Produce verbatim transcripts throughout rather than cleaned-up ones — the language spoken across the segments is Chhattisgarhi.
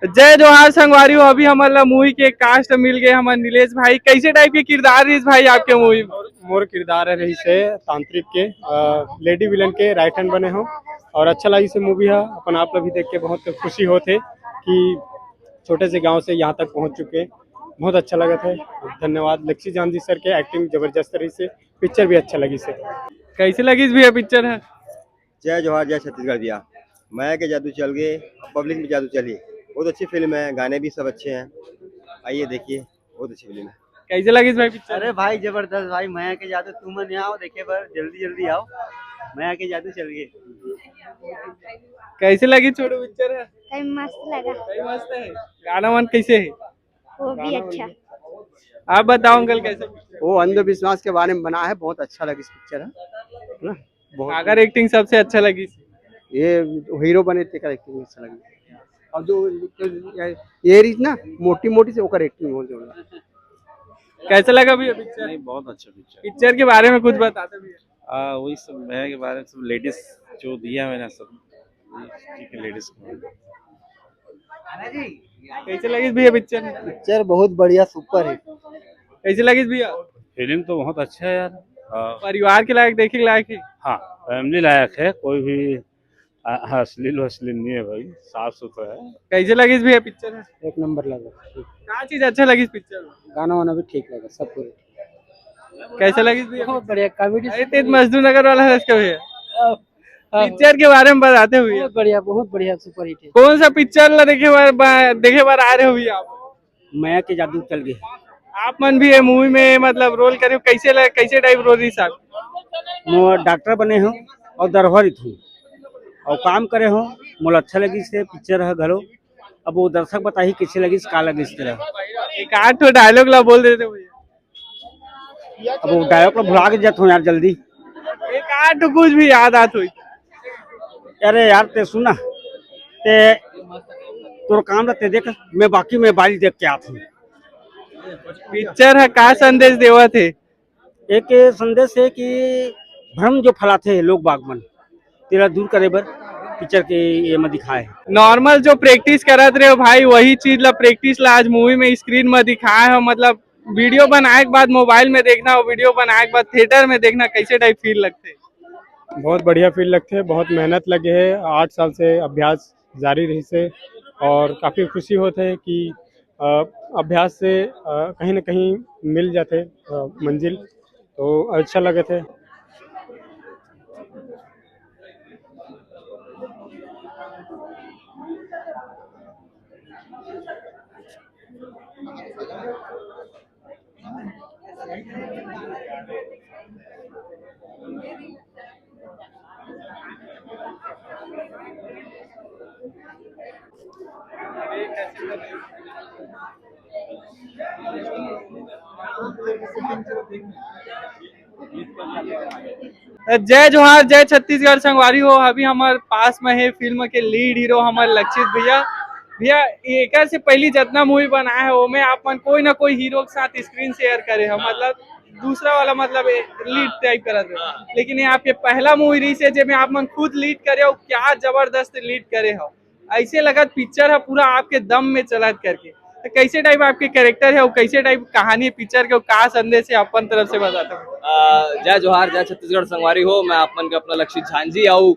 जय जोहार संगवारी हो, अभी हमन ला मूवी के कास्ट मिल गए हमर नीलेश भाई। कैसे टाइप के किरदार रहिस भाई आपके मूवी में? मोर किरदार रहिस हे तांत्रिक के, लेडी विलन के राइट हैंड बने हो, और अच्छा लगिस हे मूवी हा। अपन आप ला भी देख के बहुत खुशी होत हे कि छोटे से गांव से यहाँ तक पहुँच चुके, बहुत अच्छा लगत हे। धन्यवाद लक्ष्मी जान जी सर के, एक्टिंग जबरदस्त रहिस हे, पिक्चर भी अच्छा लगिस हे। कैसे लगिस भैया पिक्चर हा? जय जोहार, जय छत्तीसगढ़ भैया। मया के जादू चल गए, पब्लिक में जादू चली। बहुत अच्छी फिल्म है, गाने भी सब अच्छे हैं, आइए देखिए, बहुत अच्छी फिल्म है। कैसे लगिस भाई पिक्चर? अरे भाई जबरदस्त भाई, मया के जादू तुमन यहाँ आओ देखे बर, जल्दी जल्दी आओ, मया के जादू चल गए। कैसे लगिस छोटू पिक्चर हा? कई मस्त लगा। कई मस्त है। गाना वान कैसे है? वो भी अच्छा। आप बताओ अंकल कैसे पिक्चर? वो अंधविश्वास के बारे में बना है, बहुत अच्छा लगिस पिक्चर है, है ना? बहुत अगर एक्टिंग सबसे अच्छा लगिस? ये हीरो बने तेकर एक्टिंग अच्छा लगिस। और जो ये रहिस ना मोटी मोटी से ओकर एक्टिंग हो जो। कैसा लगा भैया पिक्चर? नहीं, बहुत अच्छा पिक्चर। पिक्चर के बारे में कुछ बताते भैया। आ, वही सब है के बारे में, सब लेडीज जो दिया है ना सब, ठीक है लेडीज को। कैसे लगिस भैया पिक्चर? पिक्चर बहुत बढ़िया, सुपर हिट। कैसे लगिस भैया? फिल्म तो बहुत अच्छा है यार। आ, परिवार के लायक, देखे के लायक है। हाँ, फैमिली लायक है, कोई भी आ, अश्लील वश्लील नहीं है भाई, साफ सुथरा है। कैसे लगिस भैया पिक्चर? एक नंबर लगा। का चीज अच्छा लगिस पिक्चर में? गाना वाना भी ठीक लगा, सब कुछ। कैसे लगिस भैया? बहुत बढ़िया कॉमेडी। अरे तेज मजदूर नगर वाला है इसका भैया। हाँ। पिक्चर के बारे में बताते हुए। बहुत बढ़िया, बहुत बढ़िया, सुपर हिट है। कौन सा पिक्चर ला देखे बार, बा-, देखे बार आ रहे हो भैया आप? मया के जादू चल गए। आप मन भी ये मूवी में मतलब रोल करे हो, कैसे लग, कैसे टाइप रोल रही साहब? मैं डॉक्टर बने हूँ और दरभर हूँ और काम करे हूँ, मोला अच्छा लगी से पिक्चर है घलो। अब वो दर्शक बताही कैसे लगी, का लगी इस तरह। एक आध ठो डायलॉग ला बोल देते भैया। अब वो डायलॉग ला भुला के जात हूँ यार जल्दी। एक आध ठो कुछ भी याद आत हुई। अरे यार ते सुना, ते तोर काम ला ते देख, मैं बाकी मैं बारी देख के आत हूँ। पिक्चर है का संदेश देवत है? एक संदेश है कि भ्रम जो फैलाते हैं लोग बाग मन, तेला दूर करे बर पिक्चर के ये में दिखाए है। नॉर्मल जो प्रैक्टिस करत रहे हो भाई, वही चीज ला, प्रैक्टिस ला आज मूवी में स्क्रीन में दिखाए हो। मतलब वीडियो बनाए के बाद मोबाइल में देखना और वीडियो बनाए के बाद थिएटर में देखना, कैसे टाइप फील लगते? बहुत बढ़िया फील लगते, बहुत मेहनत लगे है, आठ साल से अभ्यास जारी रही से, और काफ़ी खुशी होते है कि अ, अभ्यास से अ, कहीं ना कहीं मिल जाते अ, मंजिल, तो अच्छा लगत है। जय जोहार, जय छत्तीसगढ़ संगवारी हो। अभी हमारे पास में है फिल्म के लीड हीरो हमारे लक्षित भैया। भैया, एकर से पहली जितना मूवी बनाए है, ओमे आप मन कोई ना कोई हीरो के साथ स्क्रीन शेयर करे हो, मतलब दूसरा वाला, मतलब लीड टाइप करत रहे, लेकिन ये आपके पहला मूवी रही है जेमे आप मन खुद लीड करे हो। क्या जबरदस्त लीड करे हो, ऐसे लगत पिक्चर है पूरा आपके दम में चलत करके। तो कैसे टाइप आपके कैरेक्टर है और कैसे टाइप कहानी है पिक्चर के, और का संदेश है अपन तरफ से बताता हूँ। अ, जय जोहार, जय छत्तीसगढ़ संगवारी हो। मैं आप मन के अपना लक्षित झांझी आऊ।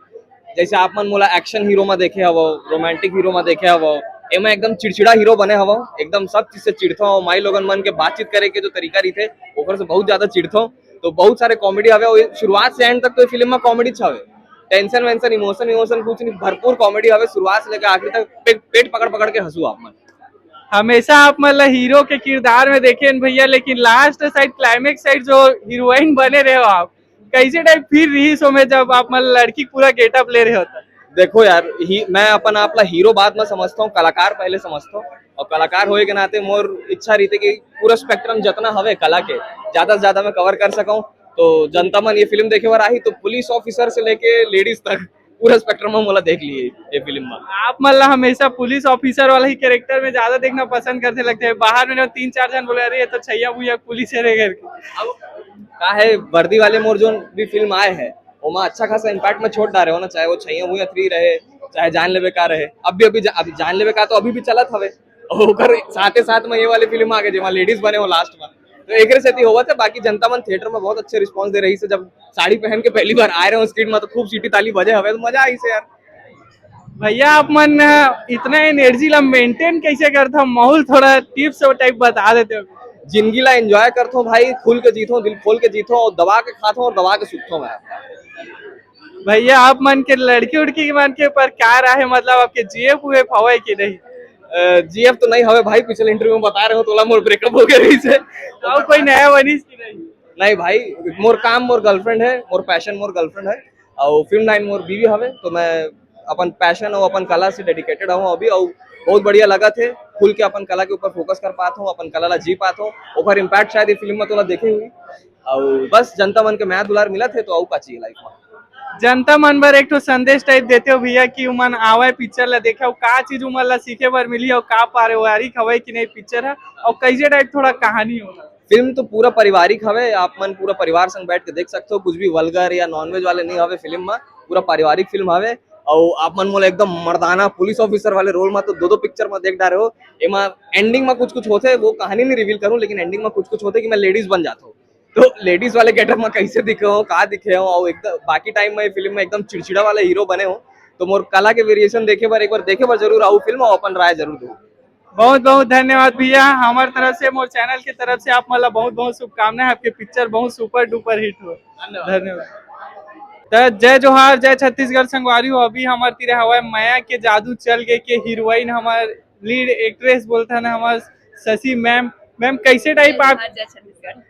जैसे आप मन मोला एक्शन हीरो में देखे हवो, रोमांटिक हीरो में देखे हवो, एमा एकदम चिड़चिड़ा हीरो बने हवो, एकदम सब चीज से चिढ़थो। माई लोगन मन के बातचीत करे के जो तरीका रहिथे, ओकर से बहुत ज्यादा चिढ़थो। तो बहुत सारे कॉमेडी हवे, और शुरुआत से एंड तक तो ये फिल्म में कॉमेडी हवे, टेंशन वेंशन, इमोशन विमोशन कुछ नहीं, भरपूर कॉमेडी हवे, शुरुआत से लेकर आखिरी तक पे, पेट पकड़ पकड़ के हंसू आप मन। हमेशा आप मन ला हीरो के किरदार में देखे हन भैया, लेकिन लास्ट साइड, क्लाइमेक्स साइड जो हीरोइन बने रहे हो आप, कैसे टाइप फील रही सो में जब आप मन लड़की पूरा गेटअप ले रहे हो तब? देखो यार, ही, मैं अपन आप ला हीरो बाद में समझता हूँ, कलाकार पहले समझता हूँ। और कलाकार होए के नाते मोर इच्छा रही थी कि पूरा स्पेक्ट्रम जितना हवे कला के, ज्यादा से ज्यादा मैं कवर कर सकूँ। तो जनता मन ये फिल्म देखे बर आही, तो पुलिस ऑफिसर से लेके लेडीज तक पूरा स्पेक्ट्रम में मोला देख लिए ये फिल्म में। आप मन ला हमेशा पुलिस ऑफिसर वाला ही कैरेक्टर में ज्यादा देखना पसंद करते लगते हैं। बाहर में ना तीन चार जन बोले, "अरे, ये तो छैया भुइया पुलिस है रे," करके। अब का है, वर्दी वाले मोर जोन भी फिल्म आए हैं, ओमा अच्छा खासा इम्पैक्ट में छोड़ डारे हो ना, चाहे वो छैया भुइया थ्री रहे, चाहे जान लेबे का रहे, अब भी अभी जा, अभी जान लेबे का तो अभी भी चलत हवे। और ओकर साथे साथ में ये वाली फिल्म आ गई जेमा लेडीज बने हो लास्ट में। तो एकरे सेती होवत है। बाकी जनता मन थिएटर में बहुत अच्छे रिस्पॉन्स दे रही से। जब साड़ी पहन के पहली बार आए रहे हो स्क्रीन में तो खूब सीटी ताली बजे हवे, तो मजा आई से यार। भैया, आप मन इतना एनर्जी ला मेंटेन कैसे करता? माहौल थोड़ा टिप्स टाइप बता देते हो? जिंदगी ला एंजॉय करथो भाई, खुल के जीथो, दिल खोल के जीथो, और दबा के खाथो और दबा के सुतथो मैं। भैया, आप मन के लड़की उड़की मन के ऊपर का राय है, मतलब आपके जीएफ उएफ हवय कि नहीं? जीएफ तो नहीं हवे भाई, पिछले इंटरव्यू में बता रहे हो तोला मोर ब्रेकअप हो गया रही से। और कोई नया बनिस कि नहीं? नहीं भाई, मोर काम मोर गर्लफ्रेंड है, मोर पैशन मोर गर्लफ्रेंड है, और फिल्म लाइन मोर बीवी हवे। तो मैं अपन पैशन और अपन कला से डेडिकेटेड हूँ अभी, और बहुत बढ़िया लगा थे, खुल के अपन कला के ऊपर फोकस कर पात हूँ, अपन कला ला जी पात हूँ। ओकर इम्पैक्ट शायद ये फिल्म में तोला देखे हुई, और बस जनता मन के मया दुलार मिला थे तो अउ का चाहिए लाइफ में। जनता मन बर एक ठो संदेश टाइप देते हो भैया कि उमन आवे पिक्चर ला देखे, अउ का चीज उमन ला सीखे बर मिली, अउ का पारिवारिक हवय कि नहीं पिक्चर है, और कैसे टाइप थोड़ा कहानी होगा? फिल्म तो पूरा पारिवारिक हवे, आप मन पूरा परिवार संग बैठ के देख सकते हो। कुछ भी वल्गर या नॉनवेज वाले नहीं हवे फिल्म में, पूरा पारिवारिक फिल्म हवे। और आप मन मोला एकदम मर्दाना पुलिस ऑफिसर वाले रोल में तो दो दो पिक्चर में देख डारे हो। एमा एंडिंग में कुछ कुछ होते, वो कहानी नहीं रिवील करूँ, लेकिन एंडिंग में कुछ कुछ होते कि मैं लेडीज बन जाता हूँ। तो लेडीज वाले गेटअप में कैसे दिखे हो, का दिखे हो, और एकदम बाकी टाइम में फिल्म में एकदम चिड़चिड़ा वाला हीरो बने हो। तो मोर कला के वेरिएशन देखे बर, एक बार देखे बर जरूर आओ फिल्म, और अपन राय जरूर दो। बहुत बहुत धन्यवाद भैया, हमारे तरफ से, मोर चैनल के तरफ से आप मतलब बहुत बहुत शुभकामनाएं। आपके पिक्चर बहुत सुपर डुपर हिट हो। धन्यवाद। तो जय जोहार, जय छत्तीसगढ़ संगवारी हो। अभी हमारे तीर हवाए मया के जादू चल गए के हीरोइन, हमारे लीड एक्ट्रेस बोलते हैं हमारे शशि मैम। मैम, कैसे टाइप आप? जय छत्तीसगढ़।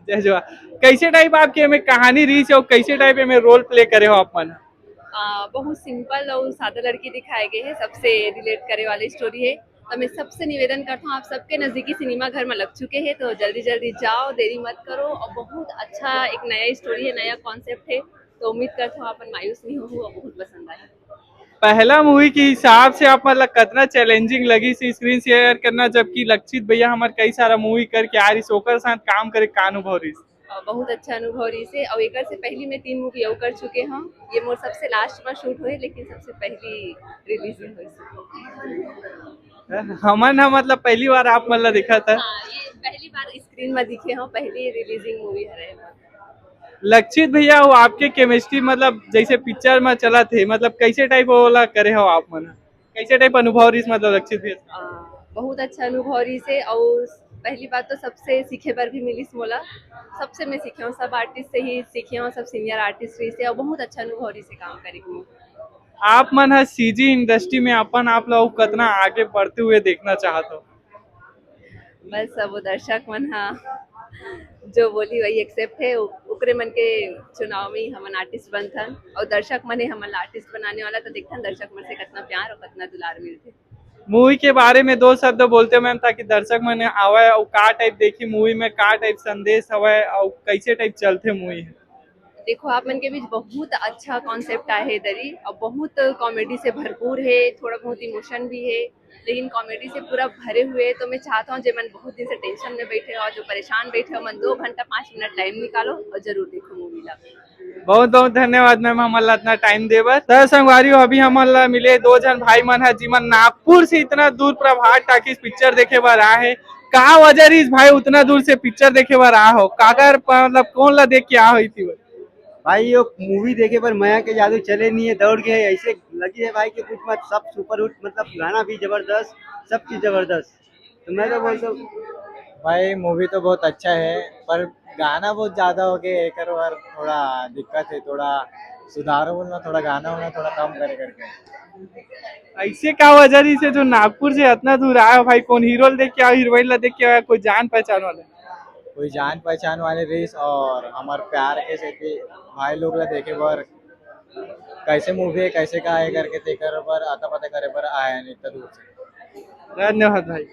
जय जोहार। कैसे टाइप आपके में कहानी रही से और कैसे टाइप में रोल प्ले करे हो आप मन? आ, बहुत सिंपल और सादा लड़की दिखाए गए हैं, सबसे रिलेट करे वाली स्टोरी है। तो मैं सबसे निवेदन करता हूँ, आप सबके नजदीकी सिनेमा घर में लग चुके हैं, तो जल्दी जल्दी जाओ, देरी मत करो। और बहुत अच्छा एक नया स्टोरी है, नया कॉन्सेप्ट है, तो उम्मीद करता हूँ आप मायूस नहीं हो और बहुत पसंद आए। पहला मूवी के हिसाब से आप मतलब कितना चैलेंजिंग लगी से स्क्रीन शेयर करना, जबकि लक्षित भैया हमारे कई सारा मूवी करके आ रही, ओकर साथ काम करे का अनुभव रही? बहुत अच्छा अनुभव रही से। और एक से पहली मैं तीन मूवी और कर चुके हूँ, ये मोर सबसे लास्ट में शूट हुए, लेकिन सबसे पहली रिलीज हुई। हमन ह मतलब पहली बार आप मन ला देखा था। हाँ, ये पहली बार स्क्रीन में दिखे हो, पहली रिलीजिंग मूवी है। लक्षित भैया, वो आपके केमिस्ट्री मतलब जैसे पिक्चर में चला थे, मतलब कैसे टाइप वाला करे हो आप मन? कैसे टाइप अनुभव रही मतलब लक्षित भैया? बहुत अच्छा अनुभव रही से। और पहली बात तो सबसे सीखे बर भी मिली मोला, सबसे मैं सीखे हूँ, सब आर्टिस्ट से ही सीखे हूँ, सब सीनियर आर्टिस्ट रही से। और बहुत अच्छा अनुभव रही से काम करे। आप मन ह सीजी इंडस्ट्री में अपन आप लोग कितना आगे बढ़ते हुए देखना चाहते हो? बस अब वो दर्शक मन हा जो बोली वही एक्सेप्ट है। ओकरे मन के चुनाव में ही हमन आर्टिस्ट बनथन और दर्शक मन ही हमन आर्टिस्ट बनाने वाला, तो देखथन दर्शक मन से कितना प्यार और कितना दुलार मिलते। मूवी के बारे में दो शब्द बोलते मैम, ताकि दर्शक मन आवे और का टाइप देखी मूवी में, का टाइप संदेश हवे और कैसे टाइप चलते मूवी है। देखो, आप मन के बीच बहुत अच्छा कॉन्सेप्ट आए है दरी, और बहुत कॉमेडी से भरपूर है, थोड़ा बहुत इमोशन भी है, लेकिन कॉमेडी से पूरा भरे हुए है। तो मैं चाहता हूँ, जे मन बहुत दिन से टेंशन में बैठे हो और जो परेशान बैठे हो, मन दो घंटा पाँच मिनट टाइम निकालो और जरूर देखो मूवी ला। बहुत बहुत धन्यवाद मैम, हमन ला इतना टाइम देबर। त संगवारी हो, अभी हमन ला मिले दो झन भाई मन है, जिमन नागपुर से इतना दूर प्रभात टाकीज पिक्चर देखे बर आए है। का वजह रही भाई, उतना दूर से पिक्चर देखे बर आ हो? काकर प-, मतलब कौन ला देख के आ हो इसी बार? भाई, यो मूवी देखे बर मया के जादू चले नहीं है, दौड़ के है, ऐसे लगी है भाई कि कुछ मत, सब सुपर हिट, मतलब गाना भी जबरदस्त, सब चीज जबरदस्त। तो मैं तो बोलता हूँ भाई, मूवी तो बहुत अच्छा है, पर गाना बहुत ज्यादा हो गया, एकर बर थोड़ा दिक्कत है, थोड़ा सुधारो बोलना, थोड़ा गाना होना थोड़ा कम करे करके। ऐसे का वजह रही से जो नागपुर से इतना दूर आया हो भाई? कौन हीरो ला देख के आओ, हीरोइन ला देख के आओ, कोई जान पहचान वाला? कोई जान पहचान वाले रहीस और हमार प्यार के सेती भाई लोग ला देखे बर कैसे मूवी है, कैसे का है करके देखे बर, अता पता करे बर आए हैं इतना दूर से। धन्यवाद भाई।